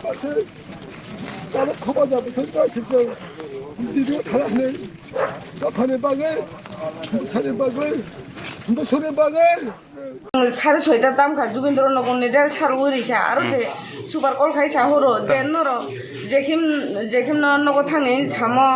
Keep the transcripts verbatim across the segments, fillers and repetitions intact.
Tabuk khoba jabo thang ta sik jang. Video tharak ne. Dophani bagwi, bwsani bagwi, bwsani bagwi. Sare soita tamkha Jugindro nogo ni del sar uri kha aro je super call khai sa horo je norok jekhim jekhim no nogo thangni samo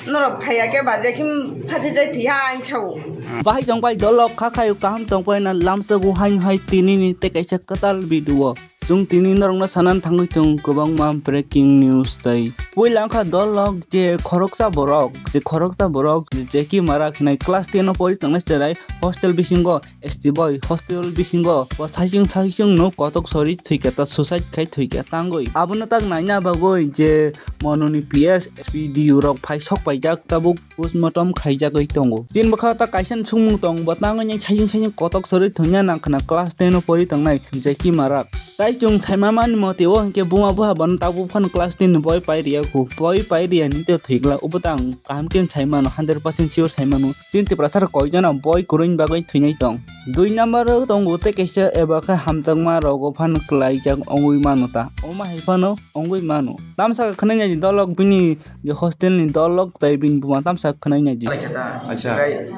norok phaiya khe ba jekhim phachi jai thiha ang sao. Bahai tong pai dolok kha khayo kaham tong pai na lamsa gu hain hai tini ni te kaisa kwtal video. Chwng tini norokno sanani thangwi tongo kwbangma breaking news tei puila wngkha dolok je khoroksa borok, je khoroksa borok je Jackie Marak hinai class ten o pori tongnai cherai hostel bisingo S T boy hostel bisingo bo saichung saichung no kotok sori thwikha ta suicide khai thwikha tangwi. Abono tak naina bagwi je Mononi P S S P D U rok phai sok paijak tabuk. Postmortem khaijagwi tongo. Chini bwkha ta kaisa sumung tong bo tangwi nai saiyung saiyung kotok sorwi thwngya nang khna class ten o pori tongnai Jackie Marak. Tai chwng saima mani motio hinkhe buma buha bono tabuk phano class ten ni boi pai riya khu. Boi pai riya ni te thwikla ubotang kaham khe saimano hundred percent sure saimano. Chini Tiprasa rok koijana boi kwrwini bagwi thwinai tong. Dui number o tongo tei kaisa eba khe hamjakma rogo phano kwlaijak ongwi mano ta. Omo hai phano ongwi mano. Tamsa khwnai nai dolok bini je hostel ni dolok tei bini buma tamsa khwnai nai di. Acha.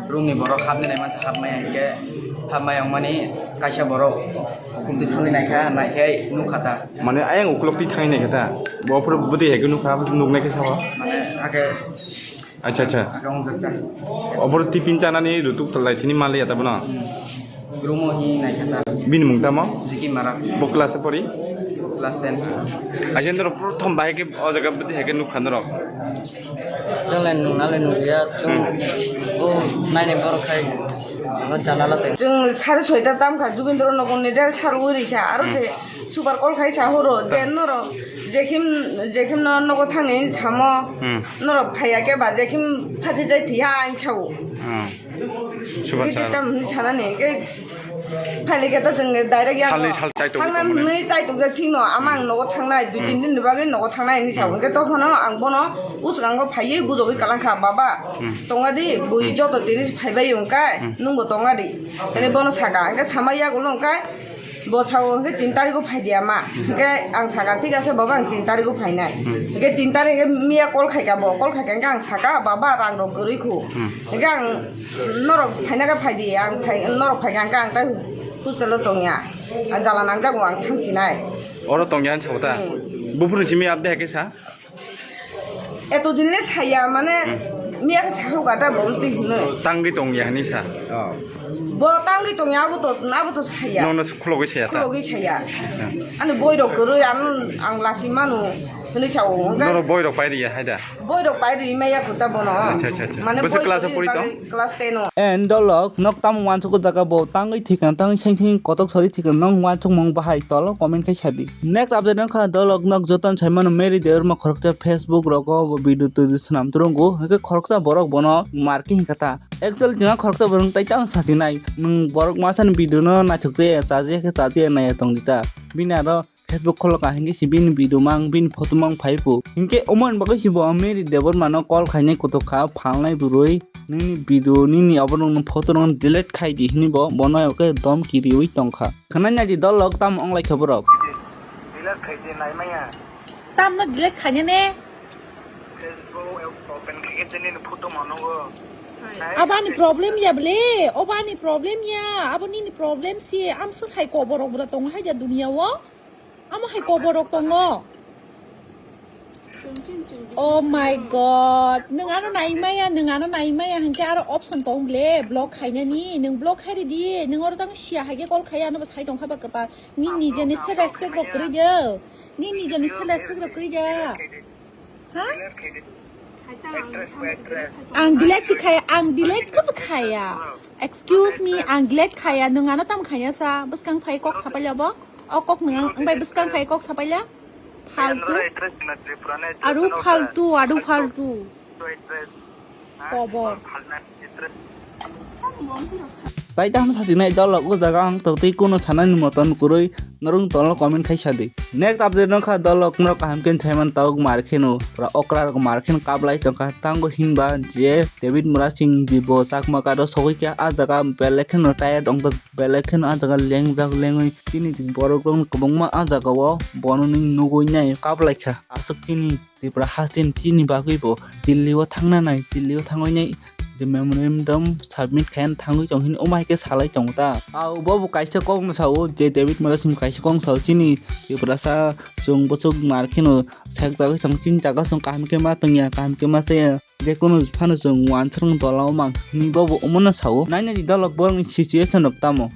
Room ni borok hapni nai mansa hapmaya hinkhe hapmaya wngmani kaisa borok hukum twi thangwi naikha naikhe nukha ta. Mane ayang ukulok twi thangwi naikha ta. Bo phuru bwtwi hai khe nukha, nuknai khe sao. Mane ake Acha, acha. Ake wngjakha. Oboro tiffin chanani rutuk lai thini maliya ta bono? Gromo hi naikha ta. Bini mung tamo? Jiki Marak. Bo class e pori? Class ten. Acha, norok prothom bahai khe o jaga bwtwi hai khe nukha norok? Chwng lai nukna lai nukya, chwng bo naini borok khai bo janala tei. Chwng sare soita tamkha Jugindro nogo ni del sar uri kha, aro je super call khai sa horo, je norok jekhim, jekhim no nogo thangni samo, norok phaiya khe ba jekhim phachi jai thiha ang sao. Super. Giti tam hwnwi sanani, khe phaile khe ta chwng direct yang Salni sal chaitok thangna tongmani. Hwnwi chaitok jak thikno, ama ang nogo thangnai, dui tin din ni bagwi nogo thangnai hwnwi sao. Hwnkhe tokhono ang bono uskango phaiwi bujogwi kalang kha, "Baba, tonga di, bui joto tini phaibai wngkai, nwngbo tonga di." Hwnwi bono saka, hwnkhe sama yagulo wngkai, Bo sao hwnkhe tin tarikgo phai di ama. Hwnkhe ang sakha, "Thik ase baba, ang tin tarikgo phainai." Hwnkhe tin tarik hwnkhe miya call khaikha bo, call khaikha hwnkhe ang sakha, "Baba, rang rok kwrwi khu." Hwnkhe ang, "Norok phaina khe phai di, ang phai, norok phaikha hwnkhe ang tai hostel o tongya. Ang jala nangjago, ang thangsinai." Oro tongya hwn sao ta? Buphuru simi update hai khe sa? Eto din le saya, mane, miya khe sahu gata bol ti hino. Tangwi tongya hini sa. Bo tangwi tongya, abo to, abo to saya. Nono khulogwi saya ta? Khulogwi saya. Ani boi rok kwrwi, ang, ang lasi manu hini sao. Norok boi rok pai riya hai da? Boi rok pai ri maya khuta bono. Acha, acha, acha. Mane bwswk boi class o kwrwi pori tong? Bagwi class ten o. And dolok nok tamo wansuk jaga bo tangwi thikang tangwi seng seng kotok sori thikang nong wansuk mong bahai tolo comment khai sadi. Next update wngkha dolok nok joton saimano Mary Debbarma khoroksa Facebook rogo bo video twi swnam turungo hwnkhe khoroksa borok bono marke hinkha ta. Actually jwnga khoroksa borok tai tang sasinai nwng borok masani video no naithok je chaje khe chaje naiya tong dita bini aro Facebook kholoka hwnkhe si bini video mang bini photo mang phai phu. Hinkhe omo ni bagwi si bo Mary Debbarma no call khainai kotok kha phalnai bwrwi. Nini video nini oborok no photo rok delete khai di hini bo bono khe dom kiriwi tongkha. Khwnai nai di dolok tamo wnglai kha borok. Delete khai di nai maya. Tamno delete khainai ne? Facebook open khai khe nini photo mano go. Abani problem ya ble, obani problem ya, abo nini problem si, am swk hai koborok bwla tongo hai da dunia o. Amo hai koborok tongo. Oh my God, nwng ano naimaya, nwng ano naimaya hwnkhe aro option tong ble, block khainani, nwng block khai ridi, nwng oro tang sia hai khe call khai ano bo sai tongkha ba kwtal, nini nijeni se respect rok kwrwi de, nini nijeni se respect rok kwrwi de. Ha? Ang delete si khaya, ang delete khe khaya. Excuse me, ang delete khaya, nwng ano tam khaya sa, bwskang phai kok sapailya bo? O kok nwng ang bai bwskang phai kok sapailya? Faltu. Aru faltu, aru faltu. Kobor. Tai tamo sasinai dolok o jaga ang totwi kuno sanani moton kwrwi norong tolo comment khai sadi. Next update no kha dolok no kaham khe thaiman tawk mar kheno pura okra rok mar khen kaplai tongkha tango hinba je David Murasing di bo chakma kado sogwi khe a jaga belek kheno tired ongtok belek kheno a jaga lengjak lengwi chini borok rok kwbangma a jaga o bono nugwi nai kaplai kha aswk chini Tripura haste chini bagwi bo Delhi o thangna nai, Delhi o thangwi nai je memorandum submit khaina thangwi tong hini omo hai khe salai tongo ta. Au bo bo kaisa kok no sao je David Murasing kaisa kok no sao chini Tiprasa chwng bwswk mar kheno sak jagwi tong chini jaga chwng kaham khe ma tongya kaham khe ma chaya je kunu phano chwng uansukmung tola o mang hini bo bo omo no sao. Nai nai di dolok borok ni situation rok tamo.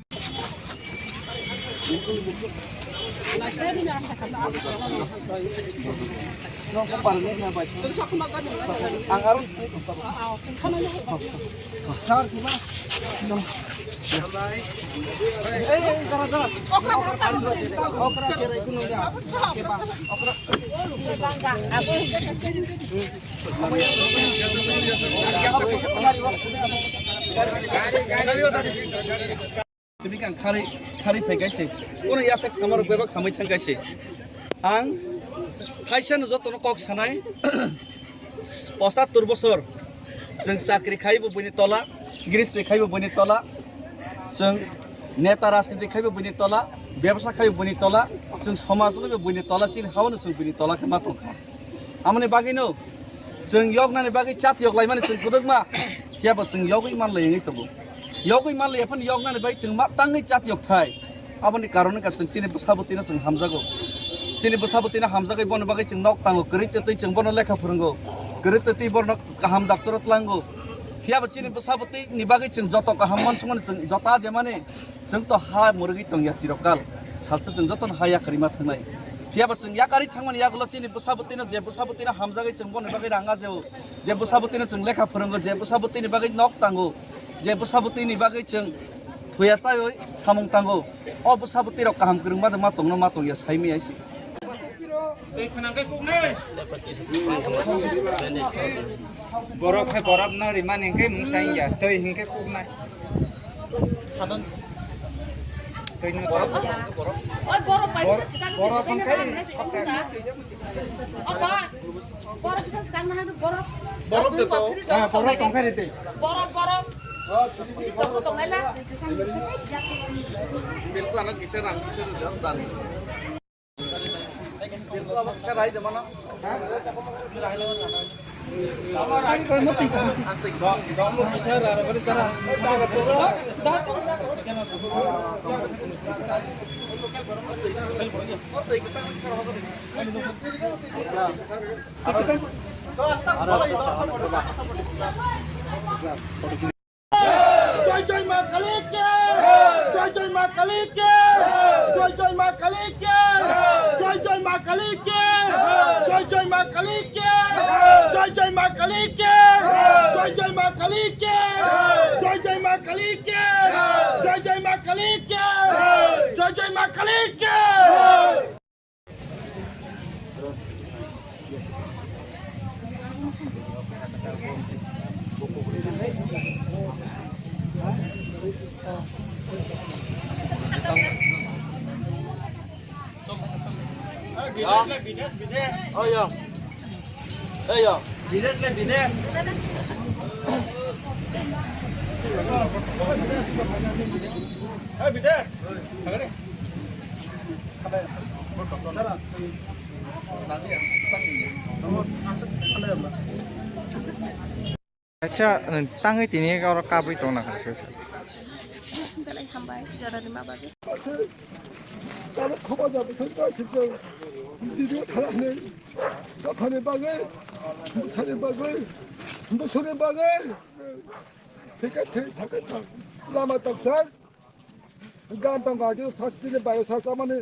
Tini kang khari khari phai kaise. Kono ya fek samaro bebak hamai thang kaise. Ang thaisa no joto no kok sanai. Pochattor bosor. Chwng chakri khaibo buini tola, grisni khaibo buini tola. Chwng neta rajniti khaibo buini tola, bebsa khaibo buini tola. Chwng somaj khaibo buini tola, chini hawano chwng buini tola khe ma tongkha. Amoni bagwino chwng yoknani bagwi chat yoklaimani chwng kwdwkma, phiyaba chwng yogwi manlai wngwi tongo. Yogwi manlai phano yoknani bagwi chwng ma tangwi chat yokthai. Aboni karon wngkha chwng chini bwsabwtwino chwng hamjago. Chini bwsabwtwino hamjagwi bono bagwi chwng nok tango, kwrwi twtwi chwng bono lekha phwrwngo, kwrwi twtwi bono kaham doctor-o tlango. Phiyaba chini bwsabwtwini bagwi chwng joto kaham uansukmani chwng jota jemani Chwng to ha mwrwgwi tongya chirokal. Salsa chwng jotono ha yakarwi ma thangnai. Phiyaba chwng yakarwi thangmani yagulo chini bwsabwtwino je bwsabwtwino hamjagwi chwng boni bagwi rang ajeo. Je bwsabwtwino chwng lekha phwrwngo, je bwsabwtwini bagwi nok tango, je bwsabwtwini bagwi chwng thuya chaiwi samung tango. O bwsabwtwirok kaham kwrwngma de ma tongno ma tongya saimaya se. Borok hai borok no rimani hingke mungsa ya, twi hingke kuknai. Twi no to. Oi, borok bai Bor-, bisa sikang borok hingke sotak. Oto, borok bisa sikang na borok. Borok de to. Ah, borok tongkha rite. Borok, borok. Bisa ko tongnai la. Bil ko anak bisa rang bisa dan. জয় জয় মা কালী কি! জয় জয় মা কালী কি! জয় জয় মা কালী কি! জয় জয় মা কালী কি! জয় জয় মা কালী কি! জয় জয় মা কালী কি! জয় জয় মা কালী কি! জয় জয় মা কালী কি! জয় জয় মা কালী কি! জয় জয় মা কালী কি! Oh, iya. Eh, iya. Bides le, bides. Eh, bides. Acha, tangwi tini oro kabwi tongna kha se. Belai hambai, jorani ma bagwi. Tamo khoba ja bwthai ta sijak. Video tharani, dophani bagwi, bwsani bagwi, bwsani bagwi. Thika thik, thaka thak. Lama toksak. Gan tong ga, sasti ni bayo sa samani.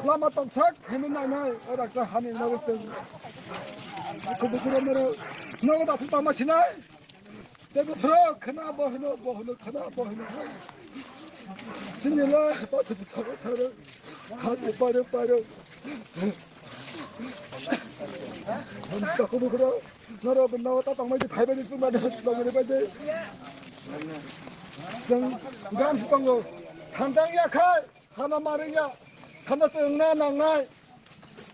Lama toksak, hini nai nai, raksa hani nai cheng. Kubu kuro mero, nogo da tama sinai. Tebo phro khna bo hino, bo hino, khna bo hino. Sini la, pa se ta ta ta. Ha te paro paro. Ham ta ko bukro. Noro benda ta tang mai phai bai sung ba de, tang mai bai de. Chwng gan tongo. Thanjak ya khai, hano ma rwya. Thanda chwng na nangnai.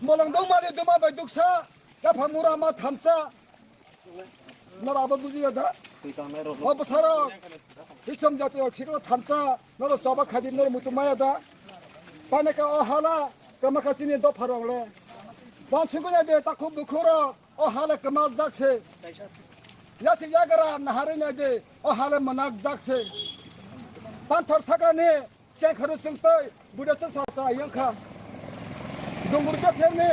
Bolong dong mali duma bai duksa. Yapha mura ma thamsa. Noro abo bujiya da? O bwsarok. Hisom jati o thikno thamsa. Noro soba khadi noro mutu maya da? Pane ka o hala. Kama ka chini dopha rok le. Wan suguna de takhu bukhuro. O hala kama jak se. Yasi yagra nahari na de. O hala manak jak se. Panthor sakani. Cheng kharu chwng twi, buda chwng sa sa yang kha. Dungur ka sem ni,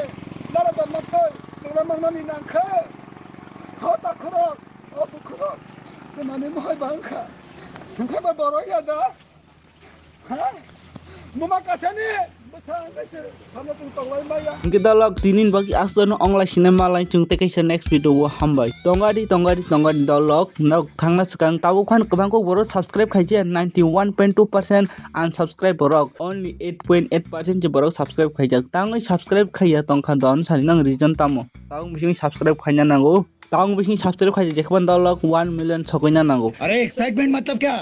dara da mak twi, chwng la mang nani nang kha. Ho ta khurok, o bu khurok, chwng mani mohai bang kha. Chwng kha ba boro ya da. Ha? Muma ka sem ni, bwsa ang ka se, thamo chwng tong lai ma ya. Hingke dalok tinin bagi aswk no ong lai sine ma lai chwng tei kaisa next video o hambai. Tongadi, tongadi, tongadi dalok, nok thangna swkang tabuk phan kwbang kok borok subscribe khaijak ninety one point two percent unsubscribe borok, only eight point eight percent je borok subscribe khaijak. Tangwi subscribe khaiya tongkha don sani nang reason tamo? Tabuk bising subscribe khaina nango. Tabuk bising subscribe khaijak jekhaban dalok one million sokoina nango. अरे एक्साइटमेंट मतलब क्या?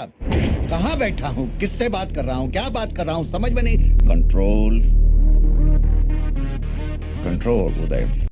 कहाँ बैठा हूँ, किससे बात कर रहा हूँ, क्या बात कर रहा हूँ, समझ में नहीं। कंट्रोल, कंट्रोल उदय।